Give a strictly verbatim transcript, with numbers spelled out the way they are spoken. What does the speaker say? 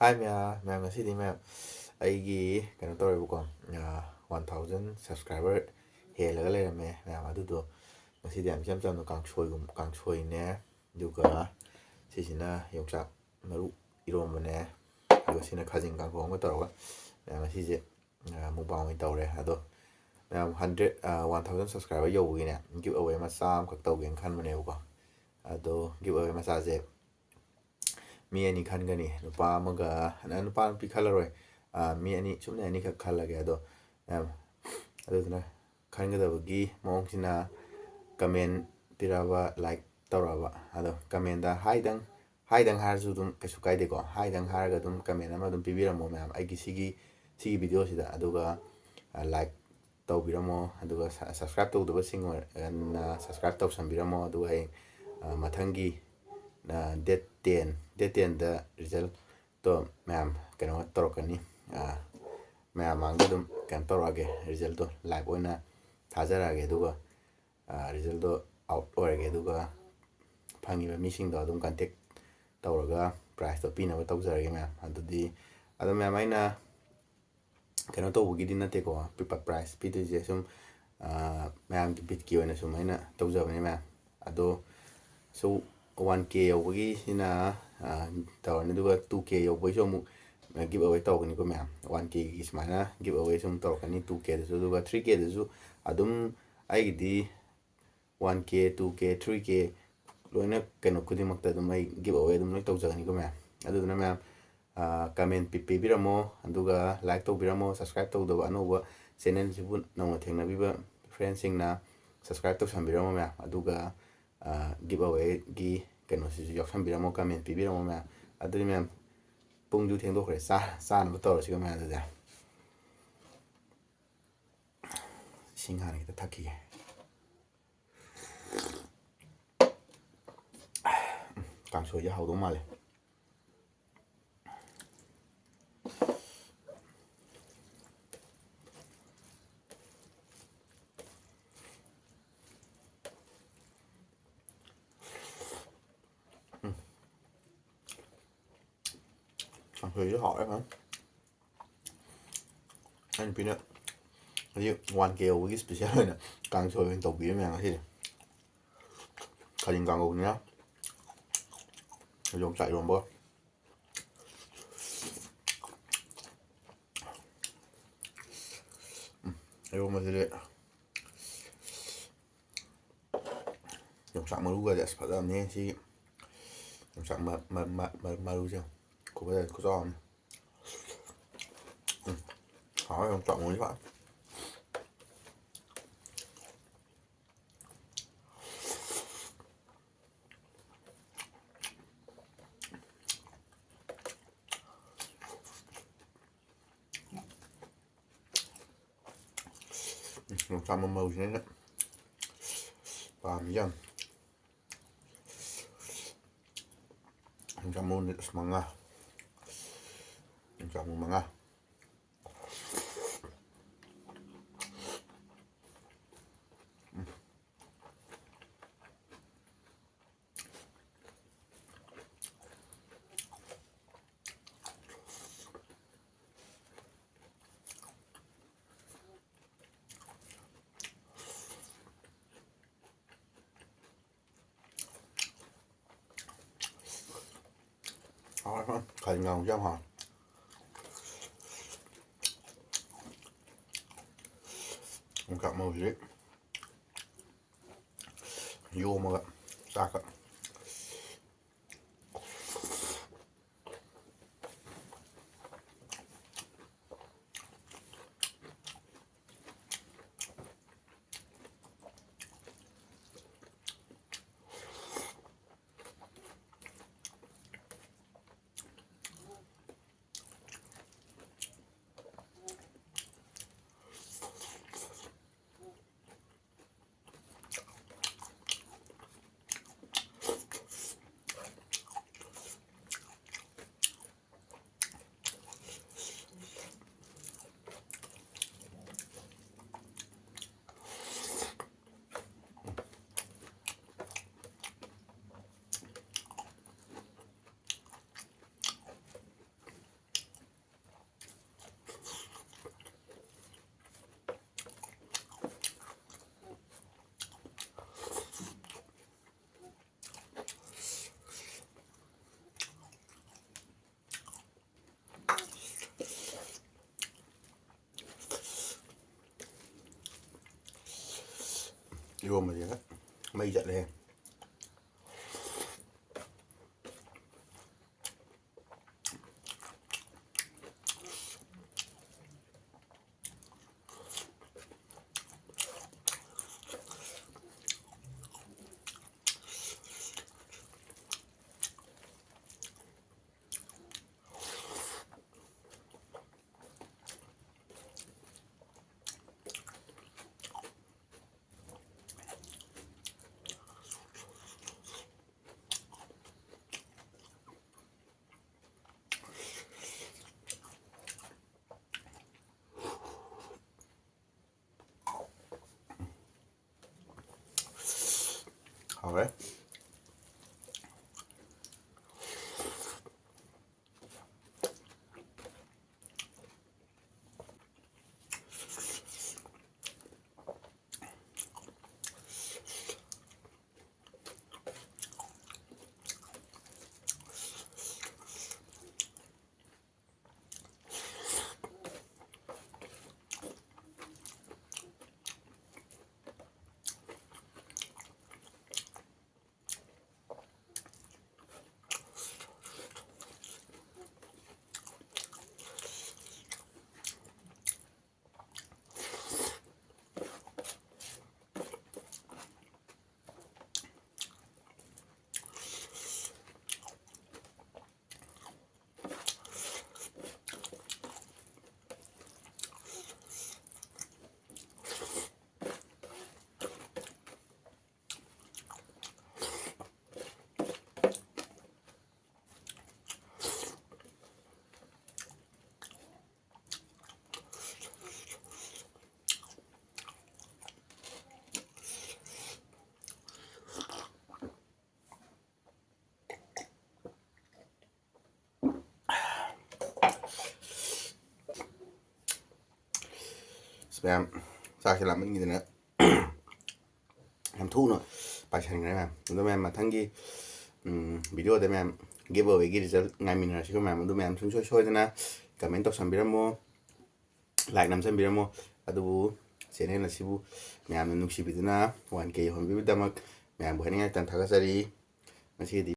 ꯍꯥꯏ ꯃꯌꯥꯝ, ꯃꯌꯥꯝ ꯉꯁꯤꯗꯤ ꯃꯌꯥꯝ ꯑꯩꯒꯤ ꯀꯩꯅꯣ ꯇꯧꯔꯦꯕꯀꯣ, ꯋꯥꯟ ꯊꯥꯎꯖꯟ ꯁꯕꯁꯀ꯭ꯔꯥꯏꯕꯔ ꯍꯦꯜꯂꯒ ꯂꯩꯔꯝꯃꯦ ꯃꯌꯥꯝ꯫ ꯑꯗꯨꯗꯣ ꯉꯁꯤꯗꯤ ꯌꯥꯝ ꯏꯆꯝ ꯆꯝꯅ ꯀꯥꯡꯁꯣꯏꯒꯨꯝ ꯀꯥꯡꯁꯣꯏꯅꯦ, ꯑꯗꯨꯒ ꯁꯤꯁꯤꯅ ꯌꯣꯡꯆꯥꯛ ꯃꯔꯨ ꯏꯔꯣꯝꯕꯅꯦ, ꯑꯗꯨꯒ ꯁꯤꯅ ꯈꯥꯖꯤꯡ ꯀꯥꯡꯍꯧ ꯑꯃꯒ ꯇꯧꯔꯒ ꯃꯌꯥꯝ ꯉꯁꯤꯁꯦ ꯃꯨꯛꯕꯥꯡ ꯑꯣꯏꯅ ꯇꯧꯔꯦ꯫ ꯑꯗꯣ ꯃꯌꯥꯝ ꯍꯟꯗ꯭ꯔꯦꯠ ꯋꯥꯟ ꯊꯥꯎꯖꯟ ꯁꯕꯁꯀ꯭ꯔꯥꯏꯕꯔ ꯌꯧꯕꯒꯤꯅꯦ, ꯒꯤꯐ ꯑꯋꯦ ꯃꯆꯥ ꯑꯃꯈꯛ ꯇꯧꯒꯦꯅ ꯈꯟꯕꯅꯦꯕꯀꯣ꯫ ꯑꯗꯣ ꯒꯤꯐ ꯑꯋꯦ ꯃꯆꯥꯁꯦ ꯃꯤ ꯑꯅꯤ ꯈꯟꯒꯅꯤ, ꯅꯨꯄꯥ ꯑꯃꯒ, ꯅꯨꯄꯥ ꯅꯨꯄꯤ ꯈꯜꯂꯔꯣꯏ꯫ ꯃꯤ ꯑꯅꯤ, ꯆꯨꯝꯅ ꯑꯅꯤꯈꯛ ꯈꯜꯂꯒꯦ꯫ ꯑꯗꯣ ꯃꯌꯥꯝ, ꯑꯗꯨꯗꯨꯅ ꯈꯟꯒꯗꯕꯒꯤ ꯃꯑꯣꯡꯁꯤꯅ ꯀꯃꯦꯟ ꯄꯤꯔꯛꯑꯕ, ꯂꯥꯏꯛ ꯇꯧꯔꯛꯑꯕ, ꯑꯗꯣ ꯀꯃꯦꯟꯗ ꯍꯥꯏꯗꯪ, ꯍꯥꯏꯗꯪ ꯍꯥꯏꯔꯁꯨ ꯑꯗꯨꯝ ꯀꯩꯁꯨ ꯀꯥꯏꯗꯦꯀꯣ꯫ ꯍꯥꯏꯗꯪ ꯍꯥꯏꯔꯒ ꯑꯗꯨꯝ ꯀꯃꯦꯟ ꯑꯃ ꯑꯗꯨꯝ ꯄꯤꯕꯤꯔꯝꯃꯣ ꯃꯌꯥꯝ ꯑꯩꯒꯤ ꯁꯤꯒꯤ ꯁꯤꯒꯤ ꯚꯤꯗꯤꯑꯣꯁꯤꯗ꯫ ꯑꯗꯨꯒ ꯂꯥꯏꯛ ꯇꯧꯕꯤꯔꯝꯃꯣ, ꯑꯗꯨꯒ ꯁꯕꯁꯀ꯭ꯔꯥꯏꯞ ꯇꯧꯗꯕꯁꯤꯡ ꯑꯣꯏꯔꯒꯅ ꯁꯕꯁꯀ꯭ꯔꯥꯏꯞ ꯇꯧꯁꯟꯕꯤꯔꯝꯃꯣ꯫ ꯑꯗꯨꯒ ꯍꯌꯦꯡ ꯃꯊꯪꯒꯤ ꯗꯦꯠ ꯇꯦꯟ, ꯗꯦꯠ ꯇꯦꯟꯗ ꯔꯤꯖꯜꯇꯣ ꯃꯌꯥꯝ ꯀꯩꯅꯣ ꯇꯧꯔꯛꯀꯅꯤ꯫ ꯃꯌꯥꯝ ꯃꯥꯡꯗ ꯑꯗꯨꯝ ꯀꯩꯅꯣ ꯇꯧꯔꯛꯑꯒꯦ, ꯔꯤꯖꯜꯇꯣ ꯂꯥꯏꯚ ꯑꯣꯏꯅ ꯊꯥꯖꯔꯛꯑꯒꯦ꯫ ꯑꯗꯨꯒ ꯔꯤꯖꯜꯇꯣ ꯑꯥꯎꯠ ꯑꯣꯏꯔꯒꯦ, ꯑꯗꯨꯒ ꯐꯪꯉꯤꯕ ꯃꯤꯁꯤꯡꯗꯣ ꯑꯗꯨꯝ ꯀꯟꯇꯦꯛ ꯇꯧꯔꯒ ꯄ꯭ꯔꯥꯏꯖꯇꯣ ꯄꯤꯅꯕ ꯇꯧꯖꯔꯒꯦ ꯃꯌꯥꯝ꯫ ꯑꯗꯨꯗꯤ ꯑꯗꯣ ꯃꯌꯥꯝ, ꯑꯩꯅ ꯀꯩꯅꯣ ꯇꯧꯕꯒꯤꯗꯤ ꯅꯠꯇꯦꯀꯣ, ꯄ꯭ꯔꯥꯏꯖ ꯄꯤꯗꯣꯏꯁꯦ ꯁꯨꯝ ꯃꯌꯥꯝꯒꯤ ꯕꯤꯠꯀꯤ ꯑꯣꯏꯅ ꯁꯨꯝ ꯑꯩꯅ ꯇꯧꯖꯕꯅꯦ ꯃꯌꯥꯝ꯫ ꯑꯗꯣ ꯁꯨ ꯋꯥꯟ ꯀꯦ ꯌꯧꯕꯒꯤꯁꯤꯅ ꯇꯧꯔꯅꯤ, ꯑꯗꯨꯒ ꯇꯨ ꯀꯦ ꯌꯧꯕꯒꯤꯁꯨ ꯑꯃꯨꯛ ꯒꯤꯐ ꯑꯋꯦ ꯇꯧꯒꯅꯤꯀꯣ ꯃꯌꯥꯝ꯫ ꯋꯥꯟ ꯀꯦꯒꯤ ꯁꯨꯃꯥꯏꯅ ꯒꯤꯐ ꯑꯋꯦ ꯁꯨꯝ ꯇꯧꯔꯛꯀꯅꯤ, ꯇꯨ ꯀꯦꯗꯁꯨ꯫ ꯑꯗꯨꯒ ꯊ꯭ꯔꯤ ꯀꯦꯗꯁꯨ ꯑꯗꯨꯝ ꯑꯩꯒꯤꯗꯤ ꯋꯥꯟ ꯀꯦ, ꯇꯨ ꯀꯦ, ꯊ꯭ꯔꯤ ꯀꯦ ꯂꯣꯏꯅ ꯀꯩꯅꯣ ꯈꯨꯗꯤꯡꯃꯛꯇ ꯑꯗꯨꯝ ꯑꯩ ꯒꯤꯐ ꯑꯋꯦ ꯑꯗꯨꯝ ꯂꯣꯏ ꯇꯧꯖꯒꯅꯤꯀꯣ ꯃꯌꯥꯝ꯫ ꯑꯗꯨꯗꯨꯅ ꯃꯌꯥꯝ ꯀꯃꯦꯟ ꯄꯤꯕꯤꯔꯝꯃꯣ, ꯑꯗꯨꯒ ꯂꯥꯏꯛ ꯇꯧꯕꯤꯔꯝꯃꯣ꯫ ꯁꯕꯁꯀ꯭ꯔꯥꯏꯞ ꯇꯧꯗꯕ ꯑꯅꯧꯕ ꯆꯦꯅꯦꯜꯁꯤꯕꯨ ꯅꯧꯅ ꯊꯦꯡꯅꯕꯤꯕ ꯐ꯭ꯔꯦꯟꯁꯤꯡꯅ ꯁꯕꯁꯀ꯭ꯔꯥꯏꯞ ꯇꯧꯁꯟꯕꯤꯔꯝꯃꯣ ꯃꯌꯥꯝ꯫ ꯑꯗꯨꯒ ꯒꯤꯐ ꯑꯋꯦꯒꯤ ꯀꯩꯅꯣꯁꯤꯁꯨ ꯌꯥꯎꯁꯟꯕꯤꯔꯝꯃꯣ, ꯀꯃꯦꯟ ꯄꯤꯕꯤꯔꯝꯃꯣ ꯃꯌꯥꯝ꯫ ꯑꯗꯨꯗꯤ ꯃꯌꯥꯝ, ꯄꯨꯡꯁꯨ ꯊꯦꯡꯗꯣꯛꯈ꯭ꯔꯦ, ꯆꯥ ꯆꯥꯅꯕ ꯇꯧꯔꯁꯤꯀꯣ ꯃꯌꯥꯝ꯫ ꯑꯗꯨꯗꯤ ꯏꯁꯤꯡ ꯍꯥꯟꯅ ꯈꯤꯇ ꯊꯛꯈꯤꯒꯦ꯫ ꯀꯥꯡꯁꯣꯏꯁꯦ ꯍꯥꯎꯗꯧ ꯃꯥꯜꯂꯦ꯫ ꯀꯥꯡꯁꯣꯏꯁꯨ ꯍꯥꯎꯋꯦ ꯐꯖꯅ꯫ ꯑꯩ ꯅꯨꯄꯤꯅ ꯍꯧꯖꯤꯛ ꯋꯥꯟ ꯀꯦ ꯌꯧꯕꯒꯤ ꯏꯁꯄꯤꯁꯦꯜ ꯑꯣꯏꯅ ꯀꯥꯡꯁꯣꯏ ꯑꯣꯏꯅ ꯇꯧꯕꯤꯔꯝꯃꯦ ꯉꯁꯤꯗꯤ꯫ ꯈꯥꯖꯤꯡ ꯀꯥꯡꯉꯧꯅꯤꯅ ꯌꯣꯡꯆꯥꯛ ꯏꯔꯣꯝꯕ꯫ ꯎꯝ, ꯏꯔꯣꯝꯕꯁꯤꯗꯤ ꯌꯣꯡꯆꯥꯛ ꯃꯔꯨꯒꯗꯤ ꯑꯁ ꯐꯖꯕꯅꯦ ꯁꯤ꯫ ꯌꯣꯡꯆꯥꯛ ꯃ-, ꯃ-, ꯃ-, ꯃ-, ꯃꯔꯨꯁꯦ ꯈꯨꯐꯖ ꯈꯨꯆꯥꯎ ꯑꯃ꯫ ꯎꯝ, ꯍꯥꯎꯋꯦ ꯌꯣꯡꯆꯥꯛ ꯃꯔꯨꯁꯦ ꯐꯖꯅ꯫ ꯌꯣꯡꯆꯥꯛ ꯃꯔꯨꯁꯤꯅ ꯑꯩꯅ ꯄꯥꯝꯃꯤꯁꯦ ꯌꯥꯝ꯫ ꯌꯣꯡꯆꯥꯛ ꯃꯔꯨ ꯑꯁ ꯃꯉꯥ꯫ ꯌꯣꯡꯆꯥꯛ ꯃꯔꯨ ꯃꯉꯥ꯫ ꯍꯥꯎꯋꯦ, ꯍꯥꯎꯋꯦ꯫ ꯈꯥꯖꯤꯡ ꯀꯥꯡꯉꯧꯁꯦ ꯌꯥꯝ ꯍꯥꯎꯋꯦ꯫ ꯌꯣꯡꯆꯥꯛ ꯃꯔꯨꯁꯤ ꯌꯣꯝꯃꯒ ꯆꯥꯛꯀ꯫ ꯏꯔꯣꯝꯕꯁꯤꯒ ꯃꯩ ꯆꯠꯂꯦ꯫ ꯍꯥꯎꯔꯦ꯫ ꯑꯁ, ꯃꯌꯥꯝ, ꯆꯥꯛꯁꯦ ꯂꯥꯝꯃꯟꯈꯤꯗꯅ ꯌꯥꯝ ꯊꯨꯅ ꯄꯥꯏꯁꯟꯈ꯭ꯔꯦ, ꯃꯌꯥꯝ꯫ ꯑꯗꯣ, ꯃꯌꯥꯝ, ꯃꯊꯪꯒꯤ, ꯎꯝ, video-ꯗ, ꯃꯌꯥꯝ, giveaway-ꯒꯤ result ꯉꯥꯏꯃꯤꯟꯅꯔꯁꯤꯀꯣ, ꯃꯌꯥꯝ꯫ ꯑꯗꯨ ꯃꯌꯥꯝ ꯁꯨꯡꯁꯣꯏ ꯁꯣꯏꯗꯅ comment ꯇꯧꯁꯟꯕꯤꯔꯝꯃꯣ, like ꯅꯝꯁꯟꯕꯤꯔꯝꯃꯣ꯫ ꯑꯗꯨꯕꯨ ꯆꯦꯅꯦꯜ ꯑꯁꯤꯕꯨ ꯃꯌꯥꯝꯅ ꯅꯨꯡꯁꯤꯕꯤꯗꯨꯅ ꯋꯥꯟ ꯀꯦ ꯌꯧꯍꯟꯕꯤꯕꯒꯤꯗꯃꯛ ꯃꯌꯥꯝꯕꯨ ꯍꯥꯏꯅꯤꯡꯉꯥꯏꯇ ꯊꯥꯒꯠꯆꯔꯤ꯫ ꯉꯁꯤꯒꯤꯗꯤ